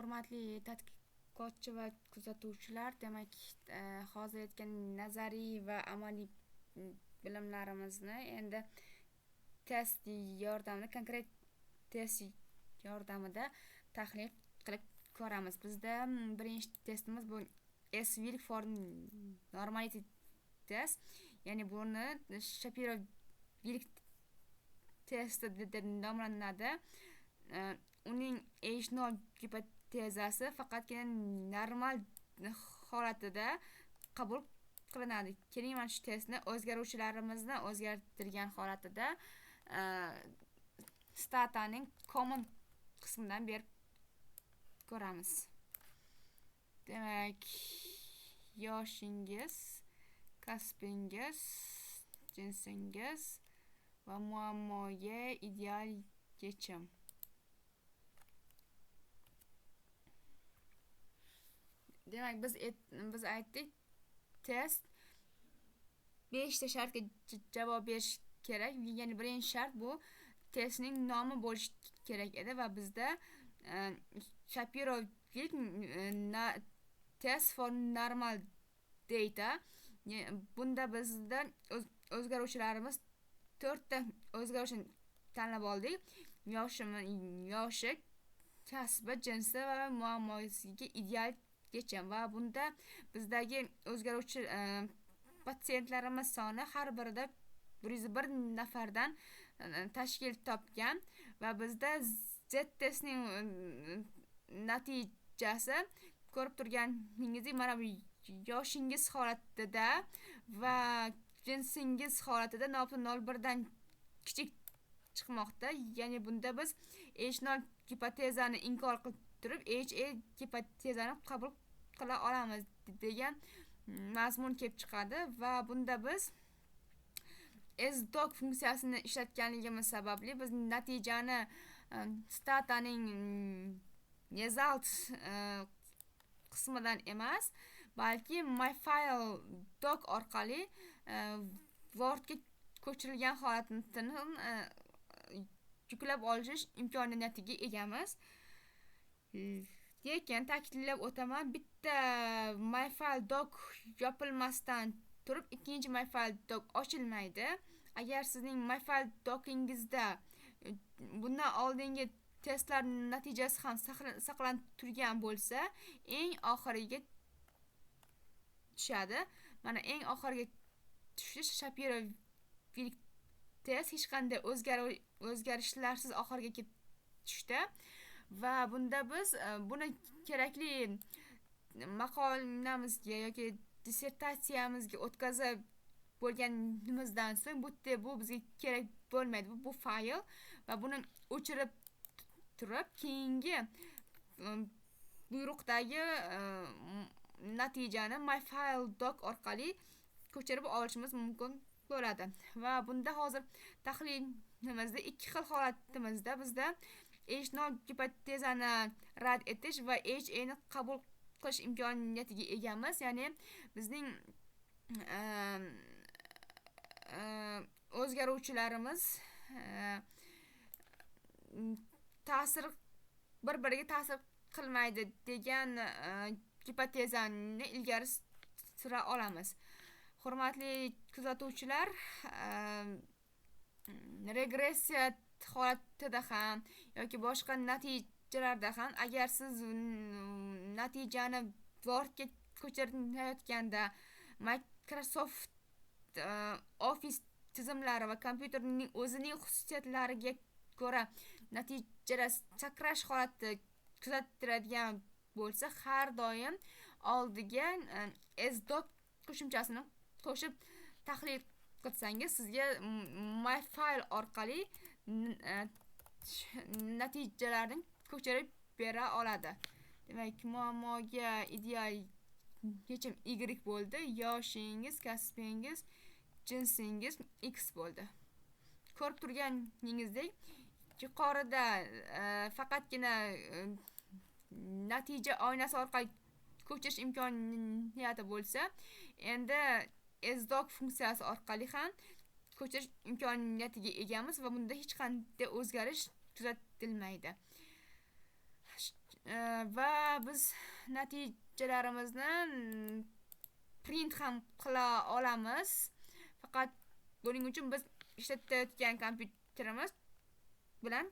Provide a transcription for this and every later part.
Hurmatli tadqiqotchi va kuzatuvchilar, demak, hozir aytgan nazariy va amaliy bilimlarimizni endi test yordamida, konkret test yordamida tahlil qilib ko'ramiz. Bizda birinchi testimiz bu S-Wilk for Normality test, ya'ni buni Shapiro-Wilk testi deb nomlanadi. Uning H0 gipotezasi faqatgina normal holatida qabul qilinadi. Keling, mana shu testni o'zgaruvchilarimizni o'zgartirgan holatida Stataning common qismidan berib ko'ramiz. Demak, yoshingiz, kasbingiz, jinsingiz va muammoga ideal yechim. Demak, biz aytdik, test 5 ta shartga javob berish kerak. Ya'ni birinchi shart bu testning nomi bo'lishi kerak edi va bizda Shapiro-Wilk test for normal data. Bunda bizda o'zgaruvchilarimiz 4 ta o'zgaruvchini tanlab oldik. Yoshi, kasbi, jinsi va muammosiga ideal yechim. Va bunda bizdagi o'zgaruvchi patsientlarimiz soni har birida 101 nafardan tashkil topgan va bizda Z testning natijasi ko'rib turganingizdek mana bu yoshingiz holatida va jinsingiz holatida 0.01 dan kichik chiqmoqda. Ya'ni bunda biz H0 gipotezani inkor qilib turib HA gipotezani qabul qila olamiz degan mazmun kelib chiqadi va bunda biz SDoc funksiyasini ishlatganligimiz sababli biz natijani Stataning result qismidan emas, balki myfile doc orqali Wordga ko'chirilgan holatini yuklab olish imkoniyatiga egamiz. Lekin ta'kidlab o'taman, bitta myfile doc yopilmasdan turib ikkinchi myfile doc ochilmaydi. Agar sizning myfile docingizda bundan oldingi testlar natijasi ham saqlanib turgan bo'lsa, eng oxiriga tushadi. Mana eng oxiriga tushish Shapiro-Wilk test hech qanday o'zgarishlarsiz oxiriga kelib tushdi. Va bunda biz buni kerakli maqolamizga yoki dissertatsiyamizga o'tkazib bo'lganimizdan so'ng bu bizga kerak bo'lmaydi. Bu fayl va buni o'chirib turib keyingi buyruqdagi natijani myfile doc orqali ko'chirib olishimiz mumkin bo'ladi. Va bunda hozir tahlilimizda ikki xil holatimizda bizda H0 gipotezani rad etish va HA ni qabul qilish imkoniyatiga egamiz. Ya'ni bizning o'zgaruvchilarimiz ta'sir bir-biriga ta'sir qilmaydi degan gipotezani ilgari sura olamiz. Hurmatli kuzatuvchilar, regressiya holatida ham yoki boshqa natijalarda ham agar siz natijani Wordga ko'chirayotganda Microsoft Office tizimlari va kompyuterning o'zining xususiyatlariga ko'ra natijalar sakrash holati kuzatiladigan bo'lsa, har doim oldiga SDoc qo'shimchasini qo'shib tahlil qilsangiz, sizga myfile orqali natijalarni ko'chirib bera oladi. Demak, muammoga ideal yechim Y bo'ldi, yoshingiz, kasbingiz, jinsingiz X bo'ldi. Ko'rib turganingizdek, yuqorida faqatgina natija oynasi orqali ko'chirish imkoniyati bo'lsa, endi SDoc funksiyasi orqali ham ko'chirish imkoniyatiga egamiz va bunda hech qanday o'zgarish kuzatilmaydi. Va biz natijalarimizni print ham qila olamiz. Faqat buning uchun biz ishlatayotgan kompyuterimiz bilan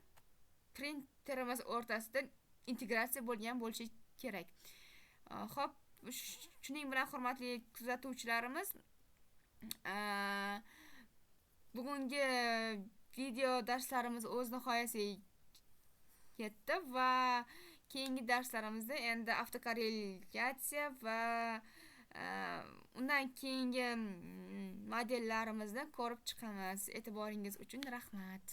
printerimiz o'rtasida integratsiya bo'lgan bo'lishi kerak. Xo'p, shuning bilan, hurmatli kuzatuvchilarimiz, bugungi video darslarimiz o'z nihoyasiga yetdi va keyingi darslarimizda endi avtokorrelyatsiya va undan keyingi modellarimizni ko'rib chiqamiz. E'tiboringiz uchun rahmat.